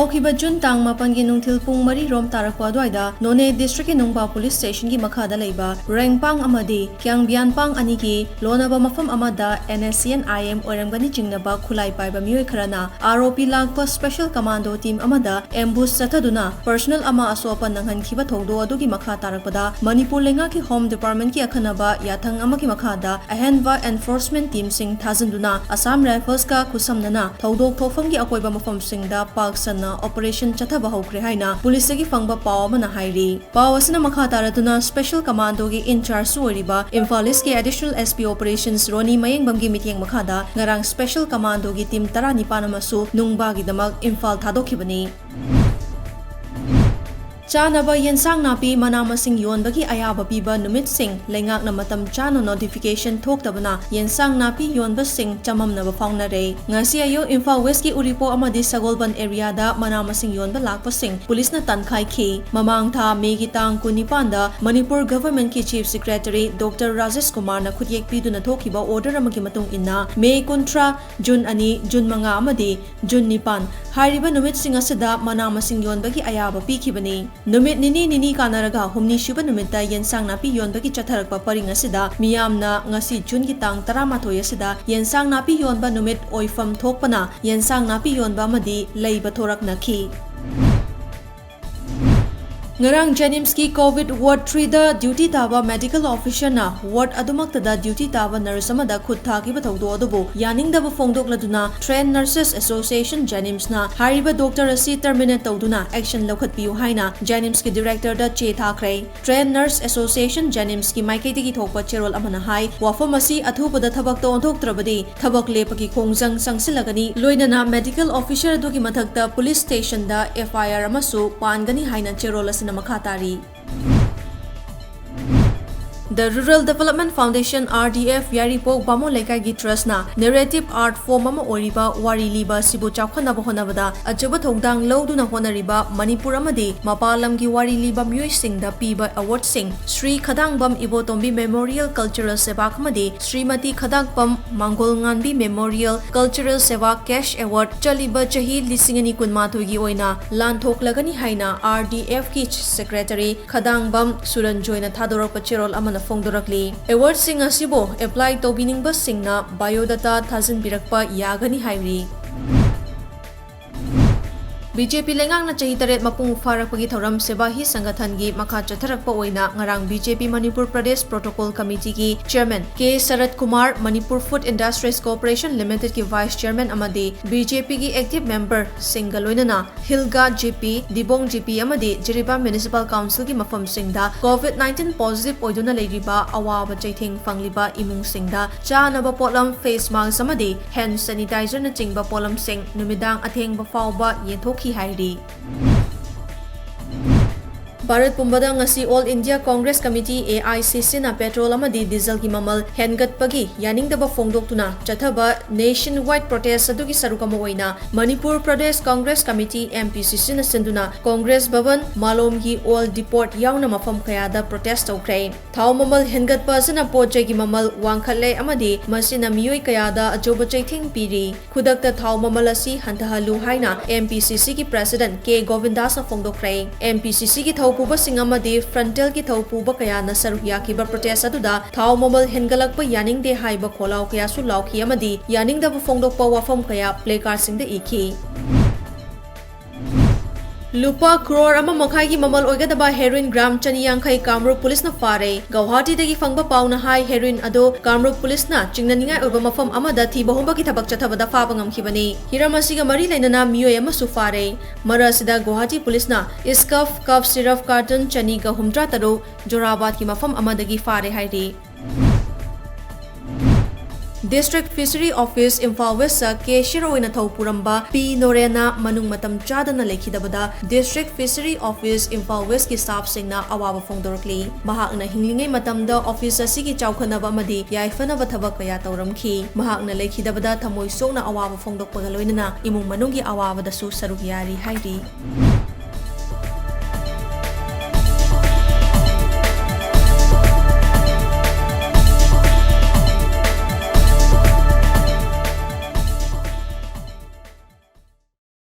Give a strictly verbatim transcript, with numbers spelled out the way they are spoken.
ꯍꯧꯈꯤꯕ ꯖꯨꯟ ꯇꯥꯡ ꯃꯥꯄꯟꯒꯤ ꯅꯨꯡꯊꯤꯜ ꯄꯨꯡ ꯃꯔꯤ ꯔꯣꯝ ꯇꯥꯔꯛꯄ ꯑꯗꯨꯋꯥꯏꯗ ꯅꯣꯅꯦ ꯗꯤꯁꯇ꯭ꯔꯤꯛꯀꯤ ꯅꯨꯡꯕꯥ ꯄꯨꯂꯤꯁ ꯁ꯭ꯇꯦꯁꯟꯒꯤ ꯃꯈꯥꯗ ꯂꯩꯕ ꯔꯦꯡꯄꯥꯡ ꯑꯃꯗꯤ ꯀ꯭ꯌꯥꯡꯕꯤꯌꯥꯟꯄꯥꯡ ꯑꯅꯤꯒꯤ ꯂꯣꯟꯅꯕ ꯃꯐꯝ ꯑꯃꯗ NSCN-IM ꯑꯣꯏꯔꯝꯒꯅꯤ ꯆꯤꯡꯅꯕ ꯈꯨꯠꯂꯥꯏ ꯄꯥꯏꯕ ꯃꯤꯑꯣꯏ ꯈꯔꯅ ROP ꯂꯥꯛꯄ ꯁ꯭ꯄꯦꯁꯦꯜ ꯀꯃꯥꯟꯗꯣ ꯇꯤꯝ ꯑꯃꯗ ꯑꯦꯝꯕꯨꯁ ꯆꯠꯊꯗꯨꯅ ꯄꯔꯁꯅꯦꯜ ꯑꯃ ꯑꯁꯣꯛ ꯑꯄꯟ ꯅꯪꯍꯟꯈꯤꯕ ꯊꯧꯗꯣꯛ ꯑꯗꯨꯒꯤ ꯃꯈꯥ ꯇꯥꯔꯛꯄꯗ ꯃꯅꯤꯄꯨꯔ ꯂꯩꯉꯥꯛꯀꯤ ꯍꯣꯝ ꯗꯤꯄꯥꯔꯠꯃꯦꯟꯠꯀꯤ ꯑꯈꯟꯅꯕ ꯌꯥꯊꯪ ꯑꯃꯒꯤ ꯃꯈꯥꯗ ꯑꯍꯦꯟꯕ ꯑꯦꯟꯐꯣꯔꯁꯃꯦꯟꯠ ꯇꯤꯝꯁꯤꯡ ꯊꯥꯖꯤꯟꯗꯨꯅ ꯑꯁꯥꯝ ꯔꯥꯏꯐꯜꯁꯀ ꯈꯨꯠꯁꯝꯅꯅ ꯊꯧꯗꯣꯛ ꯊꯣꯛꯐꯝꯒꯤ ꯑꯀꯣꯏꯕ ꯃꯐꯝꯁꯤꯡꯗ ꯄꯥꯛ ꯁꯟꯅ ꯑꯣꯄꯔꯦꯁꯟ ꯆꯠꯊꯕ ꯍꯧꯈ꯭ꯔꯦ ꯍꯥꯏꯅ ꯄꯨꯂꯤꯁꯇꯒꯤ ꯐꯪꯕ ꯄꯥꯎ ꯑꯃꯅ ꯍꯥꯏꯔꯤ꯫ ꯄꯥꯎ ꯑꯁꯤꯅ ꯃꯈꯥ ꯇꯥꯔꯗꯨꯅ ꯁ꯭ꯄꯦꯁꯦꯜ ꯀꯃꯥꯟꯗꯣꯒꯤ ꯏꯟꯆꯥꯔꯖꯁꯨ ꯑꯣꯏꯔꯤꯕ ꯏꯝꯐꯥꯜ ꯏꯁꯀꯤ ꯑꯦꯗꯤꯁꯅꯦꯜ SP ꯑꯣꯄꯔꯦꯁꯟꯁ ꯔꯣꯅꯤ ꯃꯌꯦꯡꯕꯝꯒꯤ ꯃꯤꯠꯌꯦꯡ ꯃꯈꯥꯗ ꯉꯔꯥꯡ ꯁ꯭ꯄꯦꯁꯦꯜ ꯀꯃꯥꯟꯗꯣꯒꯤ ꯇꯤꯝ ꯇꯔꯥꯅꯤꯄꯥꯟ ꯑꯃꯁꯨ ꯅꯨꯡꯕꯥꯒꯤꯗꯃꯛ ꯏꯝꯐꯥꯜ ꯊꯥꯗꯣꯛꯈꯤꯕꯅꯤ꯫ ꯆꯥꯅꯕ ꯌꯦꯟꯁꯥꯡ ꯅꯥꯄꯤ, ꯃꯅꯥ ꯃꯁꯤꯡ ꯌꯣꯟꯕꯒꯤ ꯑꯌꯥꯕ ꯄꯤꯕ ꯅꯨꯃꯤꯠꯁꯤꯡ ꯂꯩꯉꯥꯛꯅ ꯃꯇꯝ ꯆꯥꯅ ꯅꯣꯇꯤꯐꯤꯀꯦꯁꯟ ꯊꯣꯛꯇꯕꯅ ꯌꯦꯟꯁꯥꯡ ꯅꯥꯄꯤ ꯌꯣꯟꯕꯁꯤꯡ ꯆꯃꯝꯅꯕ ꯐꯥꯎꯅꯔꯦ꯫ ꯉꯁꯤ ꯑꯌꯨꯛ ꯏꯝꯐꯥꯜ ꯋꯦꯁꯀꯤ ꯎꯔꯤꯄꯣꯛ ꯑꯃꯗꯤ ꯁꯒꯣꯜꯕꯟ ꯑꯦꯔꯤꯌꯥꯗ ꯃꯅꯥ ꯃꯁꯤꯡ ꯌꯣꯟꯕ ꯂꯥꯛꯄꯁꯤꯡ ꯄꯨꯂꯤꯁꯅ ꯇꯥꯟꯈꯥꯏꯈꯤ꯫ ꯃꯃꯥꯡ ꯊꯥ ꯃꯦꯒꯤ ꯇꯥꯡ ꯀꯨꯟꯅꯤꯄꯥꯟꯗ ꯃꯅꯤꯄꯨꯔ ꯒꯚꯔꯟꯃꯦꯟꯠꯀꯤ ꯆꯤꯐ ꯁꯦꯀ꯭ꯔꯦꯇꯔꯤ ꯗꯣꯛꯇꯔ ꯔꯥꯖꯦꯁ ꯀꯨꯃꯥꯔꯅ ꯈꯨꯠꯌꯦꯛ ꯄꯤꯗꯨꯅ ꯊꯣꯛꯈꯤꯕ ꯑꯣꯔꯗꯔ ꯑꯃꯒꯤ ꯃꯇꯨꯡ ꯏꯟꯅ ꯃꯦ ꯀꯨꯟꯊ꯭ꯔꯥ, ꯖꯨꯟ ꯑꯅꯤ, ꯖꯨꯟ ꯃꯉꯥ ꯑꯃꯗꯤ ꯖꯨꯟ ꯅꯤꯄꯥꯟ ꯍꯥꯏꯔꯤꯕ ꯅꯨꯃꯤꯠꯁꯤꯡ ꯑꯁꯤꯗ ꯃꯅꯥ ꯃꯁꯤꯡ ꯌꯣꯟꯕꯒꯤ ꯑꯌꯥꯕ ꯄꯤꯈꯤꯕꯅꯤ꯫ ꯅꯨꯃꯤꯠ ꯅꯤꯅꯤ ꯅꯤꯅꯤ ꯀꯥꯟꯅꯔꯒ ꯍꯨꯝꯅꯤ ꯁꯨꯕ ꯅꯨꯃꯤꯠꯇ ꯌꯦꯟꯁꯥꯡ ꯅꯥꯄꯤ ꯌꯣꯟꯕꯒꯤ ꯆꯠꯊꯔꯛꯄ ꯄꯔꯤꯡ ꯑꯁꯤꯗ ꯃꯤꯌꯥꯝꯅ ꯉꯁꯤ ꯖꯨꯟꯒꯤ ꯇꯥꯡ ꯇꯔꯥꯃꯥꯊꯣꯏ ꯑꯁꯤꯗ ꯌꯦꯟꯁꯥꯡ ꯅꯥꯄꯤ ꯌꯣꯟꯕ ꯅꯨꯃꯤꯠ ꯑꯣꯏꯐꯝ ꯊꯣꯛꯄꯅ ꯌꯦꯟꯁꯥꯡ ꯅꯥꯄꯤ ꯌꯣꯟꯕ ꯑꯃꯗꯤ ꯂꯩꯕ ꯊꯣꯔꯛꯅꯈꯤ꯫ ꯉꯔꯥꯡ ꯖꯦꯅꯤꯝꯁꯀꯤ ꯀꯣꯚꯤꯗ ꯋꯥꯔꯗ ꯊ꯭ꯔꯤꯗ ꯗ꯭ꯌꯨꯇꯤ ꯇꯥꯕ ꯃꯦꯗꯤꯀꯦꯜ ꯑꯣꯐꯤꯁꯔꯅ ꯋꯥꯔꯗ ꯑꯗꯨꯃꯛꯇꯗ ꯗ꯭ꯌꯨꯇꯤ ꯇꯥꯕ ꯅꯔꯁ ꯑꯃꯗ ꯈꯨꯠ ꯊꯥꯈꯤꯕ ꯊꯧꯗꯣꯛ ꯑꯗꯨꯕꯨ ꯌꯥꯅꯤꯡꯗꯕ ꯐꯣꯡꯗꯣꯛꯂꯗꯨꯅ ꯇ꯭ꯔꯦꯟ ꯅꯔꯁꯦꯁ ꯑꯦꯁꯣꯁꯤꯌꯦꯁꯟ ꯖꯦꯅꯤꯝꯁꯅ ꯍꯥꯏꯔꯤꯕ ꯗꯣꯛꯇꯔ ꯑꯁꯤ ꯇꯔꯃꯤꯅꯦꯠ ꯇꯧꯗꯨꯅ ꯑꯦꯛꯁꯟ ꯂꯧꯈꯠꯄꯤꯌꯨ ꯍꯥꯏꯅ ꯖꯦꯅꯤꯝꯁꯀꯤ ꯗꯤꯔꯦꯛꯇꯔꯗ ꯆꯦ ꯊꯥꯈ꯭ꯔꯦ꯫ ꯇ꯭ꯔꯦꯟ ꯅꯔꯁ ꯑꯦꯁꯣꯁꯤꯌꯦꯁꯟ ꯖꯦꯅꯤꯝꯁꯀꯤ ꯃꯥꯏꯀꯩꯗꯒꯤ ꯊꯣꯛꯄ ꯆꯦꯔꯣꯜ ꯑꯃꯅ ꯍꯥꯏ, ꯋꯥꯐꯝ ꯑꯁꯤ ꯑꯊꯨꯕꯗ ꯊꯕꯛꯇ ꯑꯣꯟꯊꯣꯛꯇ꯭ꯔꯕꯗꯤ ꯊꯕꯛ ꯂꯦꯞꯄꯒꯤ ꯈꯣꯡꯖꯪ ꯆꯪꯁꯤꯜꯂꯒꯅꯤ, ꯂꯣꯏꯅꯅ ꯃꯦꯗꯤꯀꯦꯜ ꯑꯣꯐꯤꯁꯔ ꯑꯗꯨꯒꯤ ꯃꯊꯛꯇ ꯄꯨꯂꯤꯁ ꯁ꯭ꯇꯦꯁꯟꯗ FIR ꯑꯃꯁꯨ ꯄꯥꯟꯒꯅꯤ ꯍꯥꯏꯅ ꯆꯦꯔꯣꯜ ꯑꯁꯤꯅ ꯃꯈꯥ ꯇꯥꯔꯤ꯫ The Rural Development Foundation, R D F, ꯌꯥꯏꯔꯤꯄꯣꯛ ꯕꯥꯃꯣꯟ ꯂꯩꯀꯥꯏꯒꯤ ꯇ꯭ꯔꯁꯅ narrative art form ꯑꯃ ꯑꯣꯏꯔꯤꯕ ꯋꯥꯔꯤ ꯂꯤꯕ ꯑꯁꯤꯕꯨ ꯆꯥꯎꯈꯠꯅꯕ ꯍꯣꯠꯅꯕꯗ ꯑꯆꯧꯕ ꯊꯧꯗꯥꯡ ꯂꯧꯗꯨꯅ ꯍꯣꯠꯅꯔꯤꯕ ꯃꯅꯤꯄꯨꯔ ꯑꯃꯗꯤ ꯃꯄꯥꯟ ꯂꯝꯒꯤ ꯋꯥꯔꯤ ꯂꯤꯕ ꯃꯤꯑꯣꯏꯁꯤꯡꯗ ꯄꯤꯕ ꯑꯦꯋꯥꯔꯗꯁꯤꯡ, ꯁ꯭ꯔꯤ ꯈꯗꯥꯡꯕꯝ ꯏꯕꯣꯇꯣꯝꯕꯤ Memorial Cultural ꯁꯦꯕꯥꯛ ꯑꯃꯗꯤ Shrimati ꯈꯗꯥꯡꯕꯝ ꯃꯥꯡꯒꯣꯜꯉꯥꯟꯕꯤ Memorial Cultural ꯁꯦꯕꯥꯛ cash award ꯆꯠꯂꯤꯕ ꯆꯍꯤ ꯂꯤꯁꯤꯡ ꯑꯅꯤ ꯀꯨꯟꯃꯥꯊꯣꯏꯒꯤ ꯑꯣꯏꯅ ꯂꯥꯟꯊꯣꯛꯂꯒꯅꯤ ꯍꯥꯏꯅ R D F ꯀꯤ Secretary ꯈꯗꯥꯡꯕꯝ ꯁꯨꯔꯟꯖꯣꯏꯅ ꯊꯥꯗꯣꯔꯛꯄ ꯆꯦꯔꯣꯜ ꯑꯃꯅ ꯐꯣꯡꯗꯣꯔꯛꯂꯤ꯫ Awardꯁꯤꯡ ꯑꯁꯤꯕꯨ apply ꯇꯧꯕꯤꯅꯤꯡꯕꯁꯤꯡꯅ biodata ꯊꯥꯖꯤꯟꯕꯤꯔꯛꯄ ꯌꯥꯒꯅꯤ ꯍꯥꯏꯔꯤ꯫ B J P ꯂꯩꯉꯥꯛꯅ ꯆꯍꯤ ꯇꯔꯦꯠ ꯃꯄꯨꯡ ꯐꯥꯔꯛꯄꯒꯤ ꯊꯧꯔꯝ ꯁꯦꯕꯥ ꯍꯤ ꯁꯪꯒꯊꯟꯒꯤ ꯃꯈꯥ ꯆꯠꯊꯔꯛꯄ ꯑꯣꯏꯅ ꯉꯔꯥꯡ B J P Manipur Pradesh Protocol Committeeꯒꯤ Chairman K ꯁꯔꯠ Kumar, Manipur Food Industries Corporation Limitedꯀꯤ Vice Chairman ꯑꯃꯗꯤ B J Pꯒꯤ active memberꯁꯤꯡꯒ ꯂꯣꯏꯅꯅ ꯍꯤꯜꯒꯥ G P, ꯗꯤꯕꯣꯡ G P ꯑꯃꯗꯤ ꯖꯤꯔꯤꯕꯥꯝ Municipal Councilꯒꯤ ꯃꯐꯝꯁꯤꯡꯗ COVID nineteen positive ꯑꯣꯏꯗꯨꯅ ꯂꯩꯔꯤꯕ ꯑꯋꯥꯕ ꯆꯩꯊꯦꯡ ꯐꯪꯂꯤꯕ ꯏꯃꯨꯡꯁꯤꯡꯗ ꯆꯥꯅꯕ ꯄꯣꯠꯂꯝ, face mask ꯑꯃꯗꯤ hand sanitizerꯅꯆꯤꯡꯕ ꯄꯣꯠꯂꯝꯁꯤꯡ ꯅꯨꯃꯤꯗꯥꯡ ꯑꯊꯦꯡꯕ ꯐꯥꯎꯕ ꯌꯦꯟꯊꯣꯛꯈꯤ ꯍꯥꯏꯔꯤ꯫ ꯚꯥꯔꯠ ꯄꯨꯝꯕꯗ ꯉꯁꯤ All India Congress Committee, A I C Cꯅ petrol ꯑꯃꯗꯤ dieselꯒꯤ ꯃꯃꯜ ꯍꯦꯟꯒꯠꯄꯒꯤ ꯌꯥꯅꯤꯡꯗꯕ ꯐꯣꯡꯗꯣꯛꯇꯨꯅ ꯆꯠꯊꯕ nationwide protest ꯑꯗꯨꯒꯤ ꯁꯔꯨꯛ ꯑꯃ ꯑꯣꯏꯅ Manipur Pradesh Congress Committee, M P C Cꯅ ꯁꯤꯟꯗꯨꯅ Congress ꯚꯕꯟ, ꯃꯥꯂꯣꯝꯒꯤ Old Depot ꯌꯥꯎꯅ ꯃꯐꯝ ꯀꯌꯥꯗ protest ꯇꯧꯈ꯭ꯔꯦ꯫ ꯊꯥꯎ ꯃꯃꯜ ꯍꯦꯟꯒꯠꯄ ꯑꯁꯤꯅ ꯄꯣꯠ ꯆꯩꯒꯤ ꯃꯃꯜ ꯋꯥꯡꯈꯠꯂꯦ ꯑꯃꯗꯤ ꯃꯁꯤꯅ ꯃꯤꯑꯣꯏ ꯀꯌꯥꯗ ꯑꯆꯧꯕ ꯆꯩꯊꯦꯡ ꯄꯤꯔꯤ꯫ ꯈꯨꯗꯛꯇ ꯊꯥꯎ ꯃꯃꯜ ꯑꯁꯤ ꯍꯟꯊꯍꯜꯂꯨ ꯍꯥꯏꯅ M P C Cꯒꯤ President K ꯒꯣꯕꯤꯟꯗꯥꯁꯅ ꯐꯣꯡꯗꯣꯛꯈ꯭ꯔꯦ꯫ M P C Cꯒꯤ ꯊꯧꯄꯨꯕꯁꯤꯡ ꯑꯃꯗꯤ frontline ꯒꯤ ꯊꯧꯄꯨꯕ ꯀꯌꯥꯅ ꯁꯔꯨꯛ ꯌꯥꯈꯤꯕ protest ꯑꯗꯨꯗ ꯊꯥꯎ ꯃꯃꯜ ꯍꯦꯟꯒꯠꯂꯛꯄ ꯌꯥꯅꯤꯡꯗꯦ ꯍꯥꯏꯕ ꯈꯣꯜꯂꯥꯎ ꯀꯌꯥꯁꯨ ꯂꯥꯎꯈꯤ ꯑꯃꯗꯤ ꯌꯥꯅꯤꯡꯗꯕ ꯐꯣꯡꯗꯣꯛꯄ ꯋꯥꯐꯝ ꯀꯌꯥ placardꯁꯤꯡꯗ ꯏꯈꯤ꯫ ꯂꯨꯄꯥ ꯀ꯭ꯔꯣꯔ ꯑꯃ ꯃꯈꯥꯏꯒꯤ ꯃꯃꯜ ꯑꯣꯏꯒꯗꯕ heroin gram ꯆꯅꯤ ꯌꯥꯡꯈꯩ ꯀꯥꯃꯔꯨꯞ ꯄꯨꯂꯤꯁꯅ ꯐꯥꯔꯦ꯫ ꯒꯧꯍꯥꯇꯤꯗꯒꯤ ꯐꯪꯕ ꯄꯥꯎꯅ ꯍꯥꯏ, heroin ꯑꯗꯨ ꯀꯥꯃꯔꯨꯞ ꯄꯨꯂꯤꯁꯅ ꯆꯤꯡꯅꯅꯤꯡꯉꯥꯏ ꯑꯣꯏꯕ ꯃꯐꯝ ꯑꯃꯗ ꯊꯤꯕ ꯍꯨꯝꯕꯒꯤ ꯊꯕꯛ ꯆꯠꯊꯕꯗ ꯐꯥꯕ ꯉꯝꯈꯤꯕꯅꯤ꯫ ꯍꯤꯔꯝ ꯑꯁꯤꯒ ꯃꯔꯤ ꯂꯩꯅꯅ ꯃꯤꯑꯣꯏ ꯑꯃꯁꯨ ꯐꯥꯔꯦ꯫ ꯃꯔꯛ ꯑꯁꯤꯗ ꯒꯧꯍꯥꯇꯤ ꯄꯨꯂꯤꯁꯅ Scuff cough syrup carton ꯆꯅꯤꯒ ꯍꯨꯝꯗ꯭ꯔꯥ ꯇꯔꯨꯛ ꯖꯣꯔꯥꯕꯥꯗꯀꯤ ꯃꯐꯝ ꯑꯃꯗꯒꯤ ꯐꯥꯔꯦ ꯍꯥꯏꯔꯤ꯫ District Fishery Office Imphal West cashier ꯑꯣꯏꯅ ꯊꯧ ꯄꯨꯔꯝꯕ ꯄꯤ ꯅꯣꯔꯦꯟꯅ ꯃꯅꯨꯡ ꯃꯇꯝ ꯆꯥꯗꯅ ꯂꯩꯈꯤꯗꯕꯗ District Fishery Office Imphal West ꯀꯤ staff ꯁꯤꯡꯅ ꯑꯋꯥꯕ ꯐꯣꯡꯗꯣꯔꯛꯂꯤ꯫ ꯃꯍꯥꯛꯅ ꯍꯤꯡꯂꯤꯉꯩ ꯃꯇꯝꯗ office ꯑꯁꯤꯒꯤ ꯆꯥꯎꯈꯠꯅꯕ ꯑꯃꯗꯤ ꯌꯥꯏꯐꯅꯕ ꯊꯕꯛ ꯀꯌꯥ ꯇꯧꯔꯝꯈꯤ꯫ ꯃꯍꯥꯛꯅ ꯂꯩꯈꯤꯗꯕꯗ ꯊꯃꯣꯏ ꯁꯣꯛꯅ ꯑꯋꯥꯕ ꯐꯣꯡꯗꯣꯛꯄꯒ ꯂꯣꯏꯅꯅ ꯏꯃꯨꯡ ꯃꯅꯨꯡꯒꯤ ꯑꯋꯥꯕꯗꯁꯨ ꯁꯔꯨꯛ ꯌꯥꯔꯤ ꯍꯥꯏꯔꯤ꯫